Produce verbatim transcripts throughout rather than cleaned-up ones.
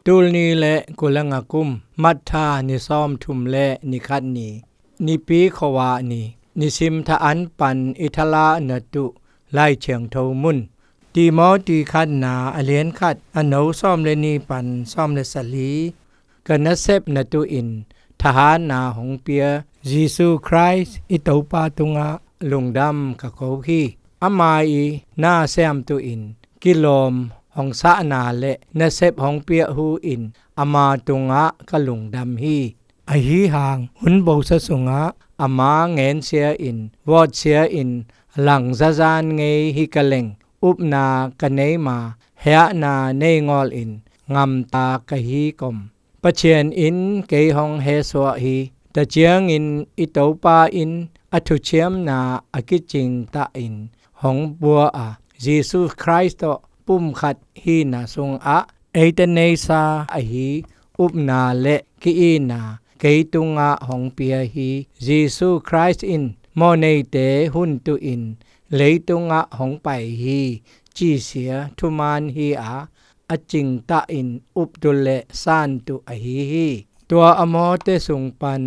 Tul ni le kul a nga kum, March tha ni sawm thum le ni khat ni, Nipi khuavak ni, nisim tha an pan i thala na tuh Lai Thiangtho mun. Timoti khatna a lian khat a no sawm le ni pan sawm le sali. Ka nasep na tuh in thahatna hong pia Jesu Khrist i Topa tungah lungdam ka ko hi. Ama i na siam tuh in kilawm hong sahna le nasep hong piah hu in ama tungah ka lungdam hi. Ahi hang hun bosa sungah ama ngensia in, vawtsia in, langzazan ngei hi ka leng, upna ka nei ma, hiahna nei ngawl in, ngamta ka hi kom. Pathian in kei hong hesuah hi. Ta ciangin i Topa in a thuciamna a kicingtah in hong bua a, Jesu Khrist tawh pumkhat hina sungah eite neisa ahi upna le ki-itna kei tungah hong pia hi. Jesu Khrist in mawhneite hun tuh in leitungah hong pai hi, cisia thuman hi a, a cingtah in uptu le santu ahi hi. Tua a mawte sung pan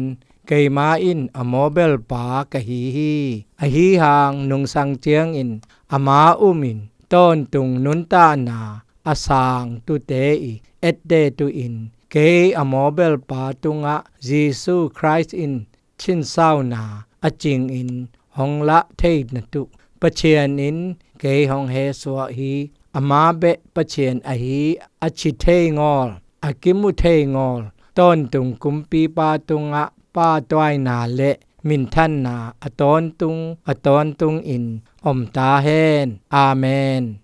keima in a mawbelpa ka hi hi. Ahi hang nungsang ciangin ama um in tawntung nuntakna a sangtute i ette tuh in kei a mawbelpa tungah Jesu Khrist in chinsauna a cingin hong lah thei na tuh Pathian in kei hong hesuah hi. Ama beh Pathian ahi a ci thei ngawl, a kimu thei ngawl tawntung kumpipa tungah pahtuaina le minthanna a tawntung a tawntung in om ta hen. Amen.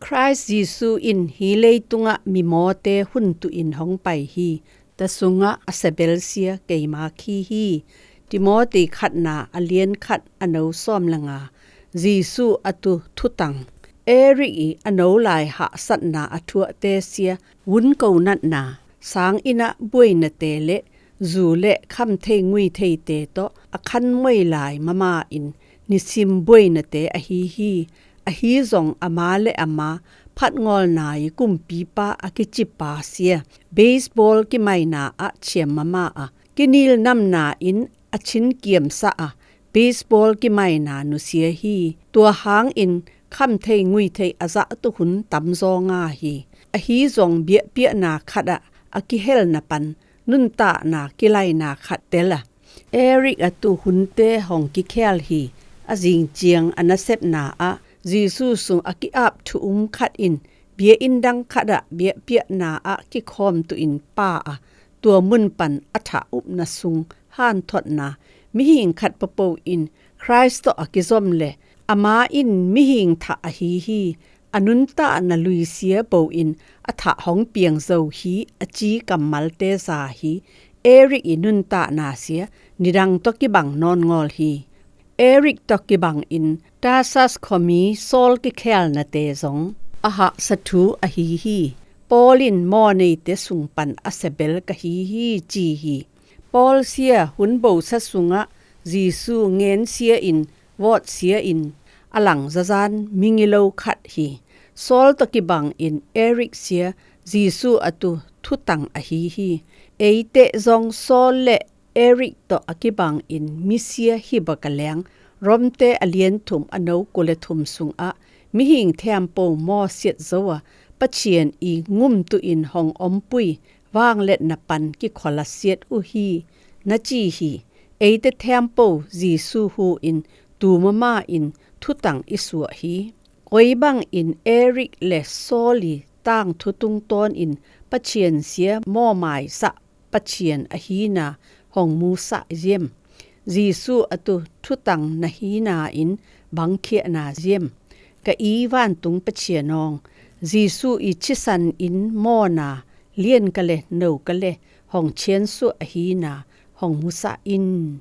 Khrist Jesu in hi leitungah mimawte hun tuh in hong pai hi. Ta sungah a sebelsia keima khi hi. Timoti khatna a lian khat a no sawm le nga. Jesu a tu thutang. Eric i a no lai hahsatna a thuahte sia, vun ko natna, sang innah buainate le zu le khamthei nguitheite tawh a khanmoi lai mama in nisim buainate ahi hi. Ahi zong ama le ama phatngawlna i kumpipa a kicipa sia, baseball kimaina ah ciam mama a, kinilnamna in a chin kiamsah a, baseball kimaina nusia hi. Tua hangin khamthei nguithei a zahtu hun tamzaw nga hi. Ahi zong biahpiahna khatah a kihelna pan nuntakna kilaina khat tel a, Eric a tu hunte hong kikhial hi. A zing ciang a nasepna ah Jesu sung a ki-ap thu um khat in biainn dang khatah biahpiahna ah kikhawm tuh in pa a, tua mun pan a thah upna sung hanthotna, mihing khat papo in Khrist tawh a kizom le ama in mihing thah ahi hi. A nuntakna luisia bo in a thah hong piang zo hi a ci kammalte za hi. Eric i nuntakna sia nidang tawh kibang nawn ngawl hi. Eric tawh kibang in Tarsus khuami Saul kikhelnate zong a hahsa thu ahi hi. Paul in mawhneite sung pan a sebel ka hi hi ci hi. Paul sia hun bosa sungah Jesu ngensia in vawtsia in a langzazan mingilo khat hi. Saul tawh kibang in Eric sia Jesu a tu thutang ahi hi. Eite zong Saul le Eric tawh a kibang in misia hi baka leng, Romte a lian thum a no kul le thum sungah mihing thempo mawsiat zo a, Pathian i ngumtu in hong ompui vangletna pan kikholasiat uh hi na ci hi. Eite thempo Jesu hu in tu mama in thutang i suah hi. Koi bang in Eric le Saul i tangthu tungtawn in Pathian sia mawmaisah Pathian ahina hong musah ziam? Jesu a tu thutang na hina in bang khiahna ziam? Ka i vantung Pathian awng, Jesu i thisan in mawna lian ka le no ka le hong thiansuah ahina hong musah in.